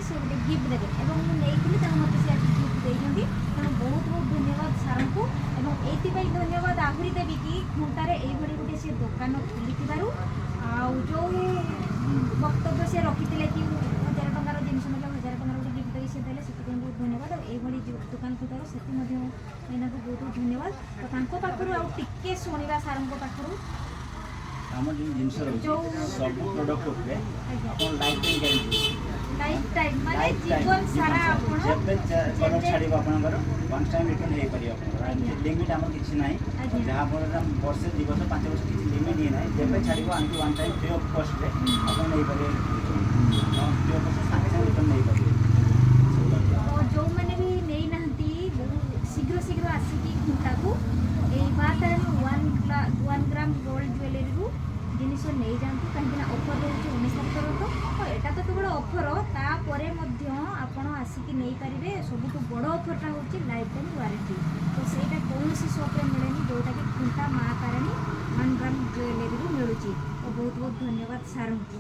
ସେ ଗୋଟେ ଗିଫ୍ଟ ଦେବେ ଏବଂ ମୁଁ ନେଇଥିଲି, ତେଣୁ ମୋତେ ସେ ଆଜି ଗିଫ୍ଟ ଦେଇଛନ୍ତି। ତେଣୁ ବହୁତ ବହୁତ ଧନ୍ୟବାଦ ସାର୍ଙ୍କୁ ଏବଂ ଏଇଥିପାଇଁ ଧନ୍ୟବାଦ ଆହୁରି ଦେବି କି ଖୁଣ୍ଟାରେ ଏଇଭଳି ଗୋଟେ ସେ ଦୋକାନ ଖୋଲିଥିବାରୁ। ଆଉ ଯେଉଁ ବକ୍ତବ୍ୟ ସେ ରଖିଥିଲେ କି 1000 ଟଙ୍କାର ଜିନିଷ ନେଲେ 1000 ଟଙ୍କାର ଗୋଟେ ଗିଫ୍ଟ ଦେଇ ସେ ଦେଲେ, ସେଥିପାଇଁ ବହୁତ ଧନ୍ୟବାଦ। ଆଉ ଏଇଭଳି ଯେଉଁ ଦୋକାନ ଖୋଲିଥିବାରୁ ସେଥି ମଧ୍ୟ ଭାଇନାଙ୍କୁ ବହୁତ ବହୁତ ଧନ୍ୟବାଦ। ତ ତାଙ୍କ ପାଖରୁ ଆଉ ଟିକେ ଶୁଣିବା, ସାର୍ଙ୍କ ପାଖରୁ। ଆମର ଯେଉଁ ଜିନିଷ ରହୁଛି, ସବୁ ପ୍ରଡକ୍ଟ ଉପରେ ଆପଣ life time guarantee. Life time ମାନେ ଲାଇଫ୍ ଟାଇମ୍। ଜୀବନ ସାରା ଆପଣ ଯେବେ କଲର୍ ଛାଡ଼ିବ ଆପଣଙ୍କର, ୱାନ୍ ଟାଇମ୍ ରିଟର୍ନ ହେଇପାରିବ ଆପଣଙ୍କର। ଲିମିଟ୍ ଆମର କିଛି ନାହିଁ। ଯାହାଫଳରେ ଆମେ ବର୍ଷେ, 2 ବର୍ଷ, 5 ବର୍ଷ କିଛି ଲିମିଟ୍ ହିଁ ନାହିଁ। ଯେବେ ଛାଡ଼ିବ, ଆଣିକି ୱାନ୍ ଟାଇମ୍ ଫ୍ରି ଅଫ୍ କଷ୍ଟରେ ଆପଣ ନେଇପାରିବେ। ଫ୍ରି ଅଫ୍ କଷ୍ଟ ସାଙ୍ଗେ ସାଙ୍ଗେ ରିଟର୍ନ ନେଇପାରିବେ। ତ ଯେଉଁମାନେ ବି ନେଇନାହାନ୍ତି, ବହୁତ ଶୀଘ୍ର ଶୀଘ୍ର ଆସିକି ଖୁଣ୍ଟାକୁ ଏଇ ମା ତାରିଣୀ 1 ଗ୍ରାମ ଗୋଲ୍ଡ ଜୁଏଲାରୀରୁ ଜିନିଷ ନେଇଯାଆନ୍ତୁ, କାହିଁକିନା ଅଫର୍ ରହୁଛି 19 ତାରିଖ ପର୍ଯ୍ୟନ୍ତ। ତ ଏଇଟା ତ କେବଳ ଅଫର୍, ତାପରେ ମଧ୍ୟ ଆପଣ ଆସିକି ନେଇପାରିବେ। ସବୁଠୁ ବଡ଼ ଅଫର୍ଟା ହେଉଛି ଲାଇଫ୍ ଟାଇମ୍ ୱାରେଣ୍ଟି। ତ ସେଇଟା କୌଣସି ସପ୍ରେ ମିଳେନି, ଯେଉଁଟାକି ଖୁଣ୍ଟା ମା ତାରିଣୀ 1 ଗ୍ରାମ ଜୁଏଲାରୀରୁ ମିଳୁଛି। ତ ବହୁତ ବହୁତ ଧନ୍ୟବାଦ ସାର୍ଙ୍କୁ।